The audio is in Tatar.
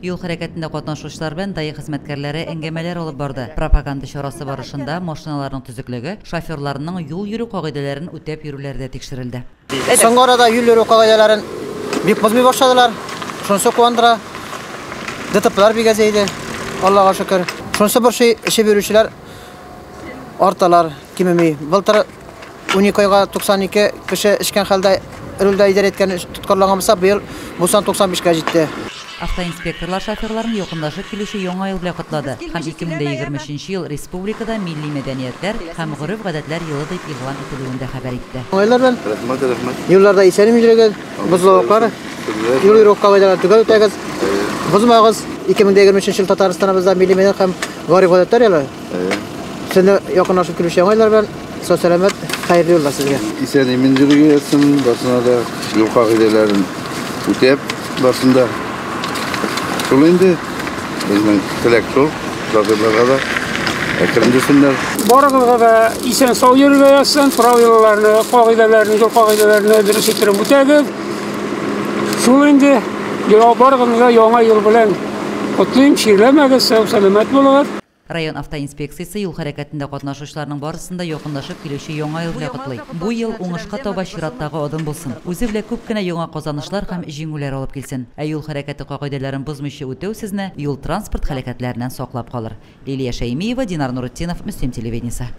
Юл хәрәкәтендә катнашучылар белән ДАИ хезмәткәрләре әңгәмәләр алып барды. Пропаганда чарасы барышында машиналарның төзеклеге, шоферларның юл йөрү кагыйдәләрен үтәп йөрүләре дә тикшерелде. Соңгы арада юл йөрү кагыйдәләрен бик бозмый башладылар. Шунысы куандыра. ДТПлар бик әзәйде, Аллага шөкер. Шунысы борчый, эчеп йөрүчеләр арталар, кимеми. Былтыр 12 айга 92 кеше эчкән хәлдә рульдә идарә иткән тоткарланган булса, быел бу сан 95 кә җитте. Автоинспекторлар шоферларны якынлашып килүче Яңа ел белән котлады һәм 2023 ел республикада милли мәдәниятләр һәм гореф-гадәтләр елы дип игълан ителүен дә хәбәр итте. Яңа еллар белән. Рәхмәт, рәхмәт. Юлларда исән-имин йөрегез, бозлавыклар, юл йөрү кагыйдәләрен төгәл үтәгез, бозмагыз. 2023 ел Татарстаныбызда милли мәдәният һәм гореф-гадәтләр елы. Сезне якынлашып килүче Яңа еллар белән, сау-сәламәт, хәерле юллар сезгә. Исән-имин йөрергә язсын барсына да, юл кагыйдәләрен үтәп барсын да. Шул инде безнең теләк шул, шоферларга да әкрен йөрсеннәр. Барыгызга да исән-сау йөрергә язсын, правилаларны, кагыйдәләрне, юл кагыйдәләрне дөрес иттереп үтәгез. Шул инде, барыгызны да Яңа ел белән котлыйм, чирләмәгез, сау-сәламәт булыгыз. Район автоинспекциясе юл хәрәкәтендә катнашучыларның барысын да якынлашып килүче Яңа ел белән котлый. Бу ел уңышка таба чираттагы адым булсын. Үзе белән күп кенә яңа казанышлар һәм җиңүләр алып килсен. Ә юл хәрәкәте кагыйдәләрен бозмыйча үтәү сезне юл-транспорт һәлакәтләреннән саклап калыр. Лилия Шәймиева, Динар Нуретдинов, Мөслим телевидениесе.